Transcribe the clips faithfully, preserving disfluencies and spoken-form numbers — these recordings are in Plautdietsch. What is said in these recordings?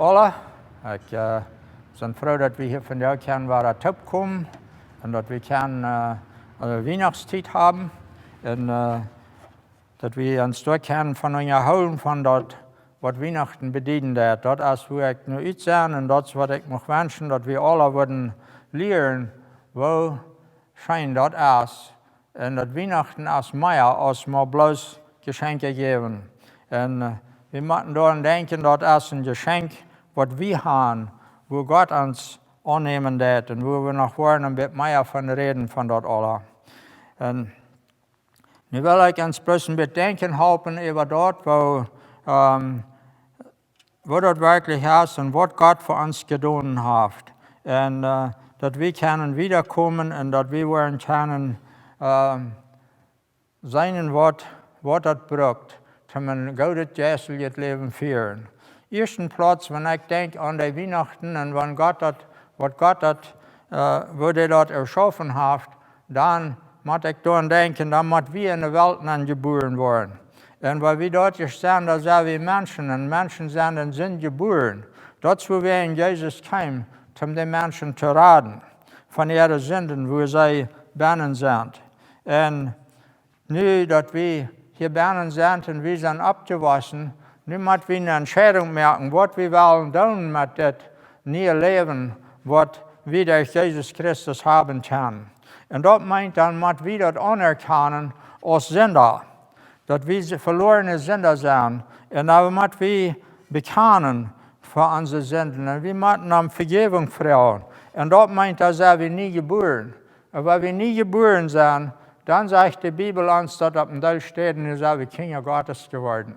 Aula. Ekj, äh, sie froo, daut wie hia vondoag kjennen wada toopkomen un daut wie kjennen, äh, äh, Wienachtstiet haben un, äh, daut wie ons doa kjennen von unjahoolen von daut, waut Wienachten bedieden deit. Daut es, woo ekj nu utsee un daut es, waut ekj mucht wenschen, daut wie aula wudden lieren, woo scheen daut es. Un daut Wienachten es mea aus mau bloos Jeschenkje jäwen. Un, äh, wie motten doaraun denkjen, daut es een Jeschenkj, waut wie haben, woo Gott ons aunnämen deit un woo wie noch woaren een bät mea von räden von daut aula. Un nu well ekj ons bloos een bät denkjen halpen äwa daut, woo, ähm, woo daut werkjlich es un waut Gott fa ons jedonen haft. Un, äh, daut wie kjennen wiedakomen un daut wie woaren kjennen, ähm, seenen, waut, waut daut brukt, om een goodet jeistlichet Läwen fieren. Ieeschten Plauz, wan ekj denkj aun de Wienachten un wan Gott daut, waut Gott daut, äh, woo dee daut erschaufen haft, dan mott ekj doaraun denkjen, dan mott wie enne Welt nenn jebuaren woaren. Un wan wie doa ieescht sent, dan sent wie Menschen un Menschen sent en Sind jebuaren. Daut es, woo wie en Jesus kjeemen, om de Menschen to raden von äare Sinden, woo see bennen sent. Un nu daut wie hia bennen sent un wie sent oppjewossen, nu mott wie eene Entscheidunk moaken, waut wie wellen doonen met dit niee Läwen, waut wie derch Jesus Christus haben kjennen. Un daut meent, dan mott wie daut aunerkjanen aus Sinda, daut wie se-, veloarne Sinda sent. Un dan mott wie bekjanen fa onse Sinden. Un wie motten om Vejäwunk froagen. Un daut meent, dan sent wie nie jebuaren. Un wan wie nie jebuaren sent, dan sajcht de Bibel ons daut opp een Deel Städen, nu sent wie Kjinja Gottes jeworden.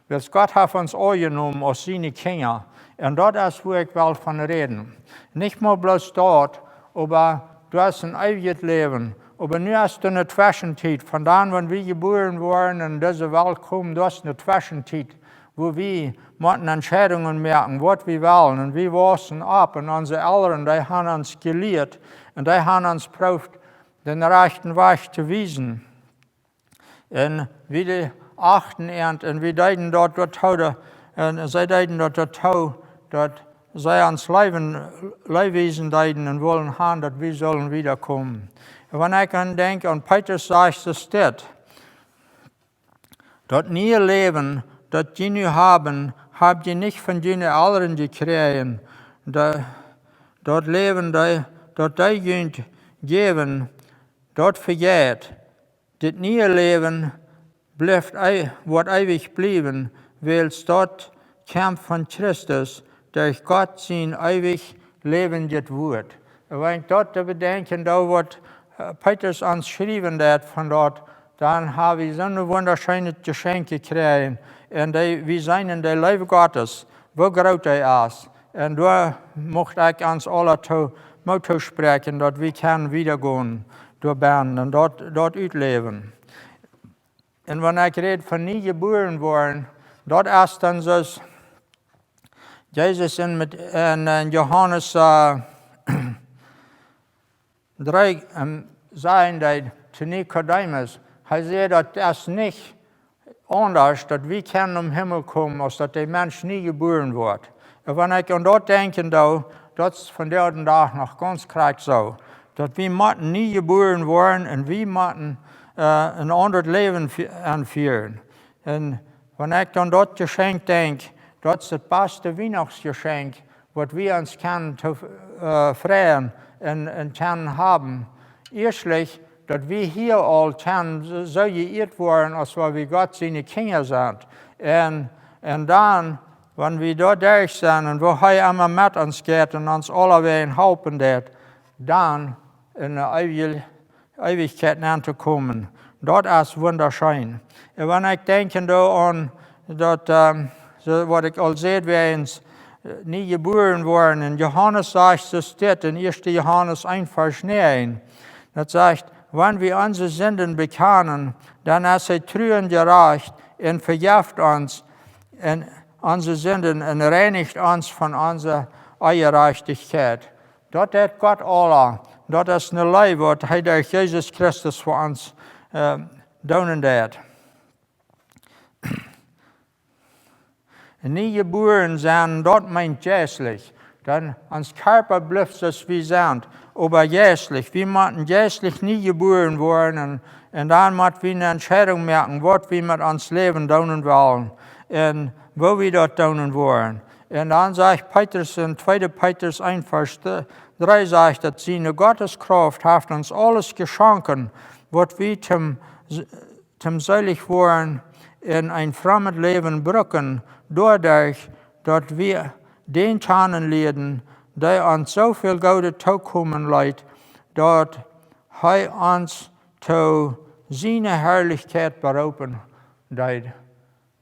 Wiels Gott haft ons aunjenomen aus siene Kjinja. Un daut es, woo ekj well von räden. Nich mau bloos daut, oba du hast een eewjet Läwen. Oba nu es doa eene Tweschentiet. Von dan, wan wie jebuaren woaren un en dise Welt komen, doa es eene Tweschentiet, woo wie motten Entscheidungen moaken, waut wie wellen. Un wie waussen opp un onse Elren, dee haben ons jelieet un dee haben ons proowt, dän rajchten Wajch to wiesen. Un wie dee achten äant un wie deeden daut doatoo, un see deeden daut doatoo, daut see ons Läwen, Läwen wiesen deeden un wullen haben, daut wie sullen wiedakomen. Un wan ekj dan denkj aun Petrus, sajcht et dit: Daut niee Läwen, daut jie nu haben, hab jie nich von june Elren jekjräajen. Da-, daut Läwen, dee, daut dee junt jäwen, daut vejeit. Dit niee Läwen blift ei-, woat eewich bliewen, wiels daut kjemt von Christus, derch Gott sien eewich läwendjet Wuat. Un wan ekj daut to bedenkjen doo, waut, äh, Petrus ons schriewen deed von daut, dan hab wie soon wundascheenet Jeschenkj jekjräajen. Un dee, wie seenen de Leew Gottes, woo groot dee es. Un doa mucht ekj ons aula to, Moot toospräakjen, daut wie kjennen wiedagonen doabennen un daut, daut utläwen. Un wan ekj räd von nie jebuaren woaren, daut es dan soo aus Jesus en met, en, en Johanes, äh, dree, ähm, säd hee to Nikodemus, hee säd, daut es nich aundasch, daut wie kjennen em Himmel komen, aus daut de Mensch nie jebuaren woat. Un wan ekj aun daut denkjen doo, daut es vondoag dän Dach noch gaunz krakjt soo, daut wie motten nie jebuaren woaren un wie motten, äh, een aundret Läwen fie-, aunfangen. Un wan ekj aun daut Jeschenkj denkj, daut es daut baste Wienachtsjeschenkj, waut wie ons kjennen to, äh, freien un, un kjennen haben. Ieeschtlich, daut wie hia aul kjennen soo, soo jeieet woaren, aus wan wie Gott siene Kjinja sent. Un, un dan, wan wie doa derch sent un woo hee emma met ons jeit un ons aulawäajen halpen deit, dan en de eewje Eewichkjeit nenn to komen. Daut es wundascheen. Un wan ekj denkjen doo aun daut, ähm, soo waut ekj aul säd, wäajen, äh, nie jebuaren woaren. Un Johanes sajcht et dit en ieeschte Johanes eent Varsch näajen. Daut sajcht: Wan wie onse Sinden bekjanen, dan es hee tru un jerajcht un vejeft ons un onse Sinden un reinicht ons von onse Onjerajchtichkjeit. Daut deit Gott aula. Daut es ne Leew, waut hee derch Jesus Christus fa ons, äh, doonen deit. nie jebuaren sennen, daut meent jeistlich. Dan ons Kjarpa blift soo aus wie sent, oba jeistlich. Wie motten jeistlich nie jebuaren woaren un, un dan mott wie eene Entscheidunk moaken, waut wie met ons Läwen doonen wellen un woo wie daut doonen woaren. Un dan sajcht Petrus en tweede Petrus eent Varsch dree, sajcht daut: Siene Gottes Krauft haft ons aules jeschonken, waut wie toom, toom seelich woaren en een frommet Läwen brucken, doaderch daut wie dän kjanen lieeden, dee ons soo väl Goodet tookomen leet, daut hee ons to siene Harlichkjeit beroopen deed.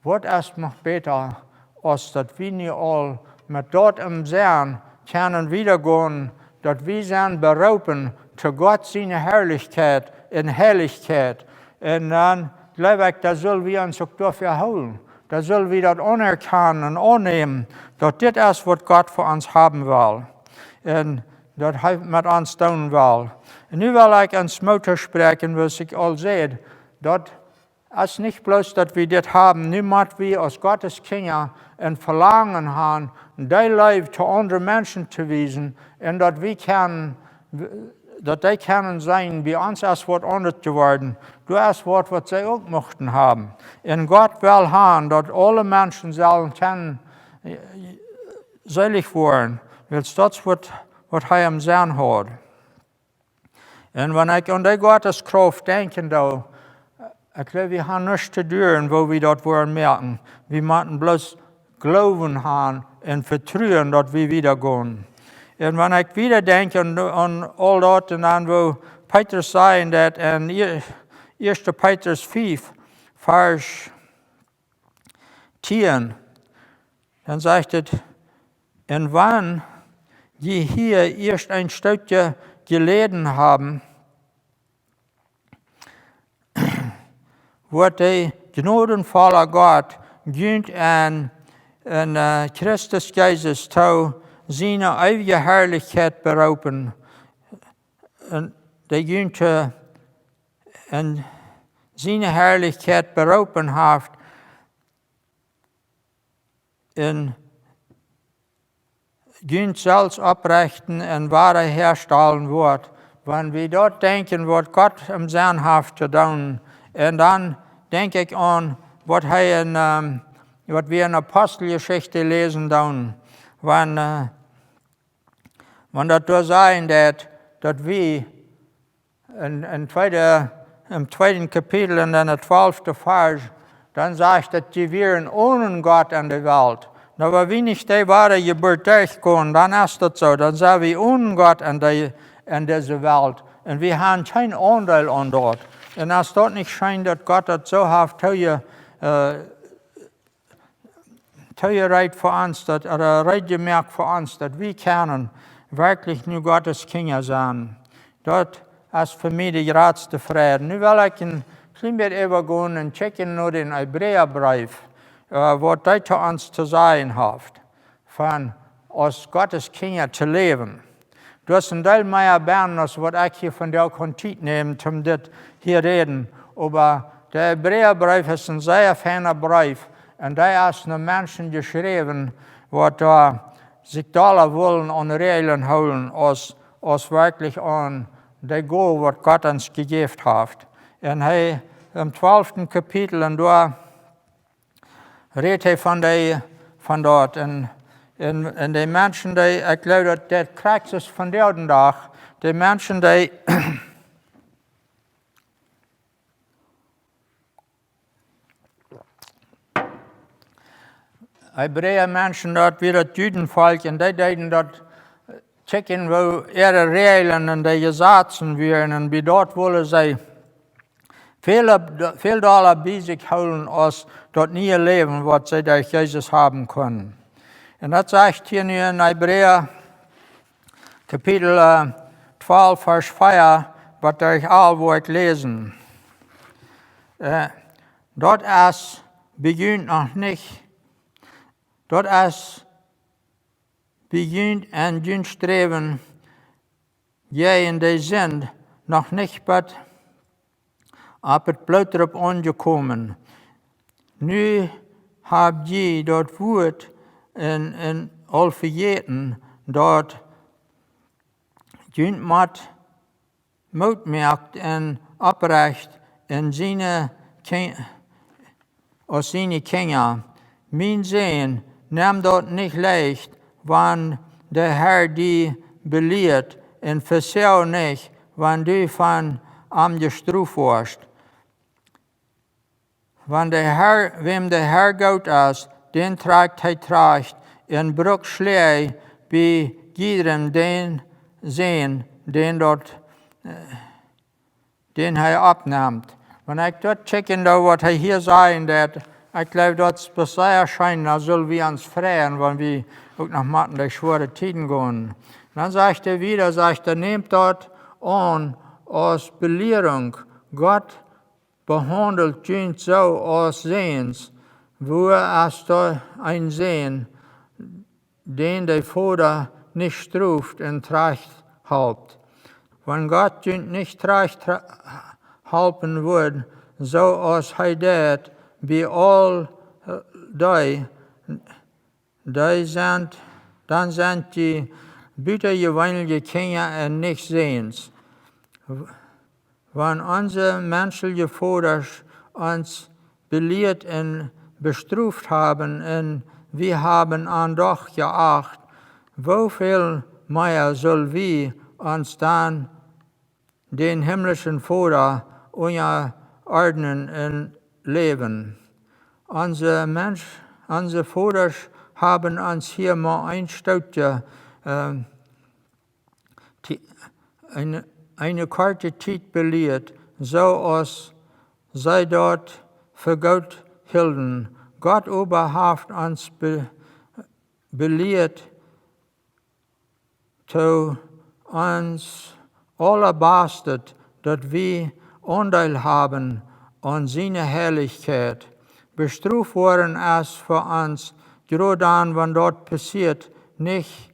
Waut es noch bäta, aus daut wie nu aul met daut em Senn kjennen wiedergonen, daut wie sent beroopen to Gott siene Harlichkjeit un Heilichkjeit? Un dan jleew ekj, doa sell wie ons uk doafäa hoolen. Doa sell wie daut aunerkjanen un aunnämen, daut dit es, waut Gott fa ons haben well. Un daut hee met ons doonen well. Un nu well ekj ons Moot toospräakjen, waut ekj aul säd, daut es nich bloos, daut wie dit haben. Nu mott wie aus Gottes Kjinja een Velangen haben, dee Leew to aundre Menschen to wiesen un daut wie kjennen, daut dee kjennen seenen, bie ons es waut aundasch jeworden. Doa es waut, waut see uk muchten haben. Un Gott well haben, daut aule Menschen sellen kjennen seelich woaren, wiels daut es waut, waut hee em Senn haud. Un wan ekj aun dee Gottes Krauft denkjen doo, ekj jleew, wie haben nuscht to doonen, woo wie daut woaren moaken. Wie motten bloos Gloowen haben un vetruen, daut wie wiedergonen. Un wan ekj wieda denkj aun, aun aul daut un aun woo Petrus säd daut en Ieeschte Petrus fief, Varsch tieen, dan sajcht et: Un wan jie hia ieescht een Stootje jeläden haben, woat de jnodenvolla Gott junt en, en, äh, Christus Jesus to siene eewje Harlichkjeit beroopen. Un dee junt, äh, en siene Harlichkjeit beroopen haft, un junt selfst opprechten un wada häastalen woat. Wan wie daut denkjen, waut Gott em Senn haft to doonen, un dan denkj ekj aun waut hee en, ähm, waut wie en Aposteljeschicht läsen doonen, wan, äh, wan daut doa sajcht daut, daut wie en, en tweede, em tweeden Kapitel, en dän twalften Varsch, dan sajcht et, dee wieren onen Gott en de Welt. Nu, wan wie nich dee Wadajeburt derchgonen, dan es daut soo, dan sent wie onen Gott en de, en dise Welt. Un wie haben kjeen Aundeel aun daut. Un es daut nich scheen, daut Gott daut soo haft too je, äh, too je reed fa ons, daut, ooda reed jemoakt fa ons, daut wie kjennen werkjlich nu Gottes Kjinja sennen. Daut es fa mie de jratste Freid. Nu well ekj een kjlien bät äwagonen un kjikjen no dän Hebräabreef, äh, waut dee to ons to sajen haft, von aus Gottes Kjinja to läwen. Doa es een Deel mea bennen aus waut ekj hia vondoag kaun Tiet nämen, om dit hia räden. Oba de Hebräabreef es een sea feina Breef. Un dee es no Menschen jeschräwen, waut doa sikj dolla wullen aun Räajlen hoolen, aus, aus werkjlich aun de Gow, waut Gott ons jejäft haft. Un hee, em twalften Kapitel, un doa rät hee von dee, von daut. Un, un, un de Menschen, dee, ekj jleew, daut de Praxis vondoag, de Menschen, dee, Hebräa Menschen, daut wia daut Judenvolkj, un dee deeden daut, äh, kjikjen, woo äare Räajlen un de Jesazen wieren, un bie daut wullen see väl, väl dolla bie sikj hoolen aus daut niee Läwen, waut see derch Jesus haben kunnen. Un daut sajcht hia nu en Hebräa Kapitel, äh, twalf, Varsch vea, waut ekj aul woa läsen. Äh, daut es bie junt noch nich, daut es bie junt en jun Sträwen jäajen de Sind noch nich bat opp et Bloot doaropp aunjekomen. Nu Hab jie daut Wuat en, en aul vejäten, daut junt mott Moot moakt un opprecht en siene Kje-, aus siene Kjinja. Mien Sän, nem daut nich leicht, wan de Herr die belieet, un vesoag nich, wan du von am jestroft woascht. Wan de Herr, wäm de Herr goot es, dän trakjt hee trajcht, un brukt Schläaj bie jiedrem dän Sän, dän daut, dän hee oppnemt. Wan ekj daut checken doo, waut hee hia sajen deit, ekj jleew, daut es sea scheen, dan sell wie ons freien, wan wie uk noch met de schwoare Tieden gonen. Dan sajcht hee wieda, sajcht hee, nämt daut aun aus Belierunk. Gott behaundelt junt soo aus Säns, wua es doa een Sän, dän de Voda nich stroft un trajcht halpt? Wan Gott junt nich trajcht tra-, halpen wudd, soo aus hee deit bie aul, äh, dee, dee sent, dan sent jie butajeweenelje Kjinja un nich Säns. Wan onse menschelje Vodasch ons belieet un bestroft haben un wie haben an doch jeacht, woo väl mea sell wie ons dan dän himlischen Voda unjaordnen un läwen? Onse Mensch-, onse Vodasch haben ons hia mau een Stootje, ähm, Ti-, eene, eene korte Tiet belieet, soo aus see daut fa goot hilden. Gott oba haft ons be-, belieet to ons aulabastet, daut wie Aundeel haben aun siene Heilichkjeit. Bestroft woaren es fa ons, jrod dan, wan daut passieet, nich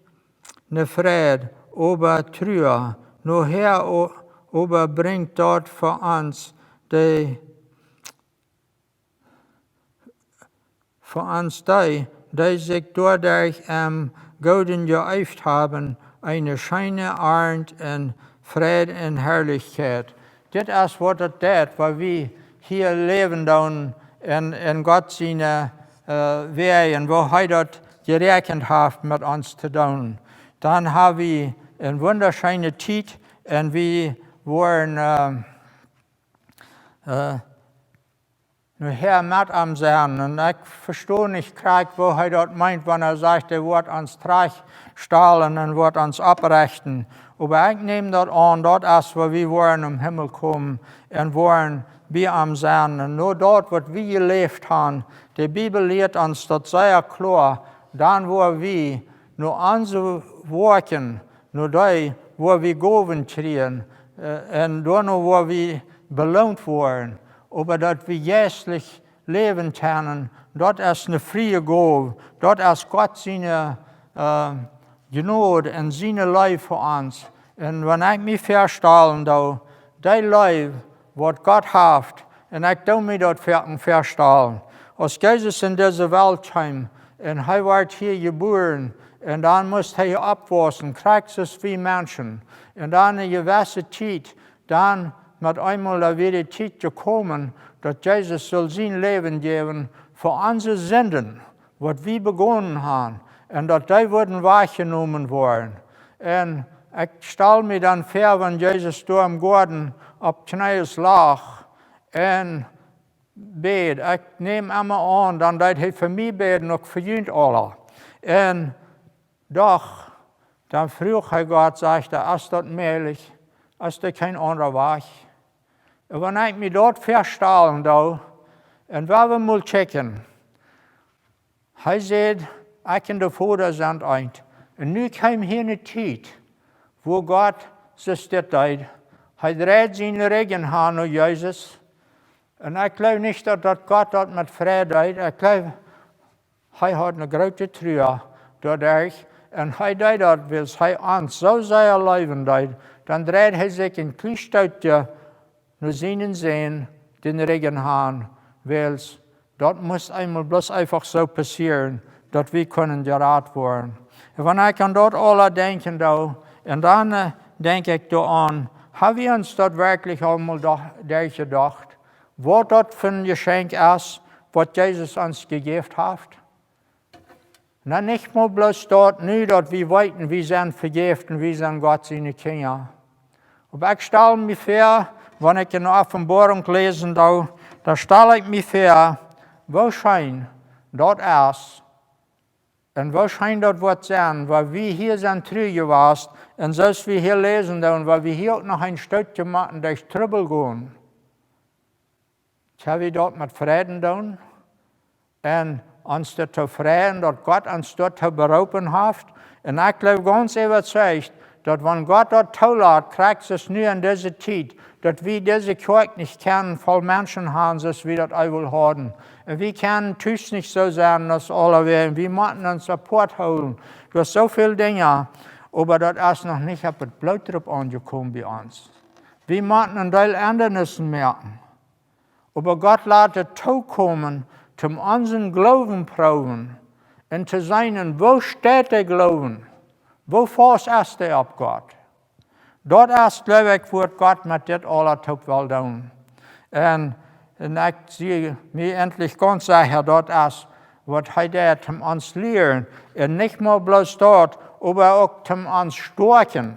ne Freid, oba Trua. Nohäa o-, oba brinjt daut fa ons, dee, fa ons dee, dee sikj doaderch em Gooden jeeeft haben, eene scheene Arnt un Freid un Harlichkjeit. Dit es waut daut deit, woo wie hia läwen doonen en, en Gott siene, äh, Wäaj, woo hee daut jeräakjent haft met ons to doonen. Dan ha wie eene wundascheene Tiet un wie woaren, äh, äh, nohäa met am sennen. Un ekj vesto nich krakjt, woo hee daut meent, wan hee sajcht, hee woat ons trajchtstalen un woat ons opprechten. Oba ekj näm daut aun, daut es woo wie woaren em Himmel komen un woaren bie am sennen. Un no daut, waut wie jeläft haben, de Bibel lieet ons daut sea kloa, dan woa wie no onse Woakjen, no dee, woo wie Gowen kjrieen, äh, un doano woo wie beloont woaren, oba daut wie jeistlich läwen kjennen, daut es ne frie Gow, daut es Gott siene, äh, Jnod un siene Leew fa ons. Un wan ekj mie väastalen doo, dee Leew, waut Gott haft, un ekj doo mie daut väa-, väastalen. Aus Jesus en dise Welt kjeem, un hee wort hia jebuaren, un dan must hee oppwaussen, krakjt soo aus wie Menschen. Un dan ne jewesse Tiet, dan met eemol wia de Tiet jekomen, daut Jesus sull sien Läwen jäwen fa onse Sinden, waut wie begonen haben, un daut dee wudden wajchjenomen woaren. Un ekj stal mie dan väa, wan Jesus doa em Goaden opp Kjnees lach un bäd. Ekj näm emma aun, dan deed hee fa mie bäden, uk fa junt aula. Un doch, dan fruach hee Gott, sajcht hee: "Es daut mäajlich? Es doa kjeen aundra Wajch?" Un wan ekj mie daut väastalen doo, un wan wie mol checken, hee säd: "Ekj un de Voda sent eent." Un nu kjeem hia ne Tiet, wua Gott soo dit deed. Hee dreid sienen Rigjen han no Jesus. Un ekj jleew nich, daut, daut Gott daut met Freid deed. Ekj jleew, hee haud ne groote Trua doaderch. Un hee deed daut, wiels hee ons soo sea leewen deed. Dan dreid hee sikj een kjlien Stootje no sienen Sän dän Rigjen han, wiels Daut must eemol bloos eefach soo passieren, daut wie kunnen jerat woaren. Un wan ekj aun daut aula denkjen doo, un dan, äh, denkj ekj doaraun, ha wie ons daut werkjlich aul mol doch derchjedocht, waut daut fa een Jeschenkj es, waut Jesus ons jejäft haft? Na, nich mol bloos daut nu, daut wie weeten, wie sent vejäft un wie sent Gott siene Kjinja. Oba ekj stal mie väa, wan ekj enne Openboarunk läsen doo, dan stal ekj mie väa, woo scheen daut es, un woo scheen daut woat sennen, wan wie hia sent tru jewast, un soo aus wie hia läsen doonen, wan wie hia uk noch een Stootje motten derch Trubbel gonen. Sell wie daut met Freiden doonen? Un ons doatoo freien, daut Gott ons doatoo beroopen haft. Un ekj jleew gaunz äwazeicht, daut wan Gott daut toolat, krakjt soo aus nu en dise Tiet, daut wie dise Kjoakj nich kjennen voll Menschen haben, soo aus wie daut eewel hauden. Un wie kjennen tus nich soo sennen aus aule wäaren. Wie motten ons apoat hoolen. Doa sent soo väl Dinja, oba daut es noch nich opp daut Bloot doaropp aunjekomen bie ons. Wie motten een Deel Endrungen moaken. Oba Gott lat et tookomen, om onsen Gloowen proowen un to seenen, woo steit de Gloowen, woo faust es dee opp Gott. Daut es, jleew ekj, waut Gott met dit aula toop well doonen. Un, un ekj sie mie endlich gaunz secha, daut es, waut hee deed, om ons lieren. Un nich mau bloos daut, oba uk om ons stoakjen.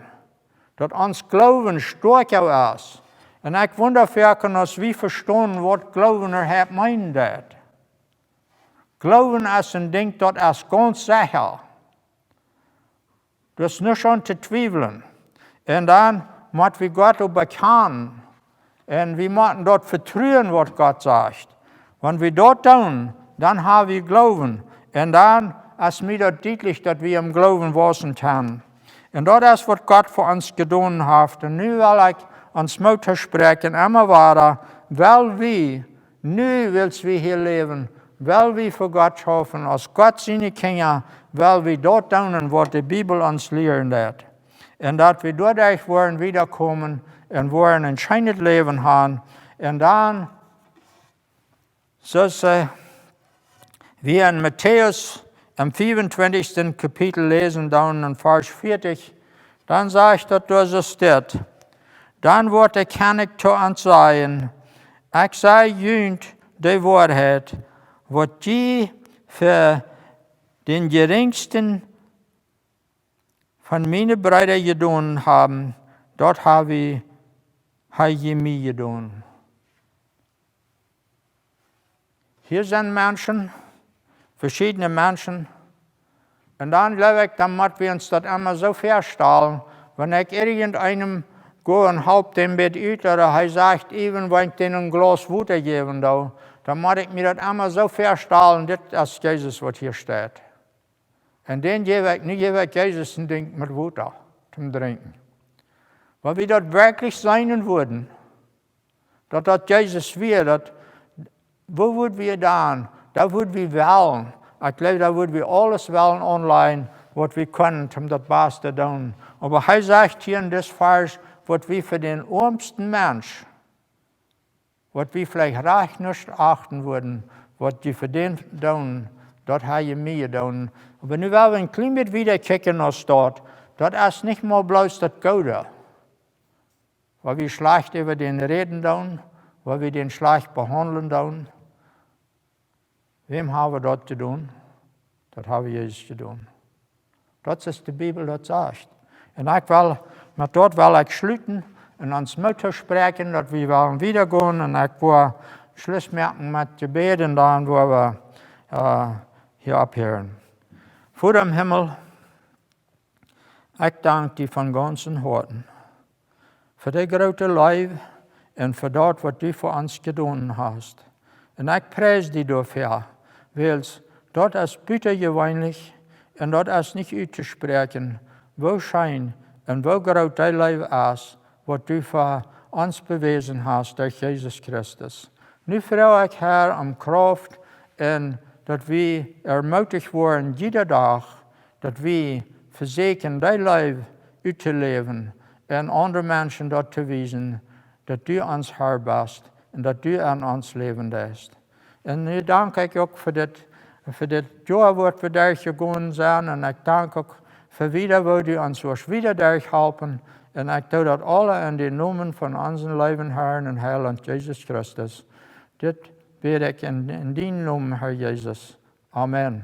Daut ons Gloowen stoakja es. Un ekj wunda foaken, aus wie vestonen, waut Gloowen äwahaupt meenen deit. Gloowen es een Dinkj, daut es gaunz secha. Doa es nuscht aun to twiewlen. Un dan mott wie Gott oba kjanen. Un wie motten daut vetruen, waut Gott sajcht. Wan wie daut doonen, dan ha wie Gloowen. Un dan es mie daut dietlich, daut wie em Gloowen wausen kjennen. Un daut es, waut Gott fa ons jedonen haft. Un nu well ekj ons Moot toospräakjen, emma wada, well wie nu, wiels wie hia läwen, well wie fa Gott schaufen, aus Gott siene Kjinja, well wie daut doonen, waut de Bibel ons lieren deit. Un daut wie doaderch woaren wieda komen un woaren een scheenet Läwen haben. Un dan, soo aus wie en Matäus em fiefuntwintichsten Kapitel läsen, dan en Varsch vieetich, dan sajcht daut doa soo, steit: Dan woat de Kjennich to an sajen: Ekj saj junt de Woarheit, waut jie fa dän jerinjsten von miene Breeda jedonen haben, daut ha jie, ha jie mie jedonen. Hia sent Menschen, veschiedne Menschen, un dan jleew ekj, dan mott wie ons daut emma soo väastalen, wan ekj irjenteenem go un halp dän bät ut, ooda hee sajcht, eewen wan ekj dän een Glaus Wota jäwen doo, dan mott ekj mie daut emma soo väastalen, dit es Jesus, waut hia steit. Un dän jäw ekj, nu jäw ekj Jesus een Dinkj met Wota toom drinkjen. Wan wie daut werkjlich seenen wudden, daut daut Jesus wia, daut, woo wudd wie dan, daut wudd wie wellen, ekj jleew, daut wudd wie aules wellen online, waut wie kunnen, om daut baste doonen. Oba hee sajcht hia en dis Varsch, waut wie fa dän oamsten Mensch, waut wie veleicht rajcht nich achten wudden, waut jie fa dän doonen, daut ha jie mie jedonen. Oba nu well wie een kjlien bät wieda kjikjen aus daut. Daut es nich mau bloos daut Goode, wan wie schlajcht äwa dän räden doonen, wan wie dän schlajcht behaundlen doonen. Wäm ha wie daut jedonen? Daut ha wie Jesus jedonen. Daut es, de Bibel daut sajcht. Un ekj well, met daut well ekj schluten un ons Moot toospräakjen, daut wie wellen wieda gonen. Un ekj woa Schluss moaken met Jebäd un dan woa wie, äh, hia opphieren. Voda em Himmel, ekj dank die von gaunzen Hoaten fa de groote Leew un fa daut, waut du fa ons jedonen hast. Un ekj pries die doafäa, wiels daut es butajeweenlich un daut es nich uttospräakjen, woo scheen un woo groot dee Leew es, waut du fa ons bewäsen hast derch Jesus Christus. Nu froag ekj, Herr, om Krauft un daut wie ermootijt woaren jieda Dach, daut wie vesieekjen dee Leew uttoläwen un aundre Menschen daut to wiesen, daut du ons Herr best un daut du en ons läwen deist. Un nu dank ekj uk fa dit, fa dit Joa, waut wie derchjegonen sent. Un ekj dank uk fa wieda, woo du ons woascht wieda derchhalpen. Un ekj doo daut aula en dän Nomen von onsen leewen Harn un Heilaunt Jesus Christus. Dit bäd ekj en, en dienen Nomen, Har Jesus. Amen.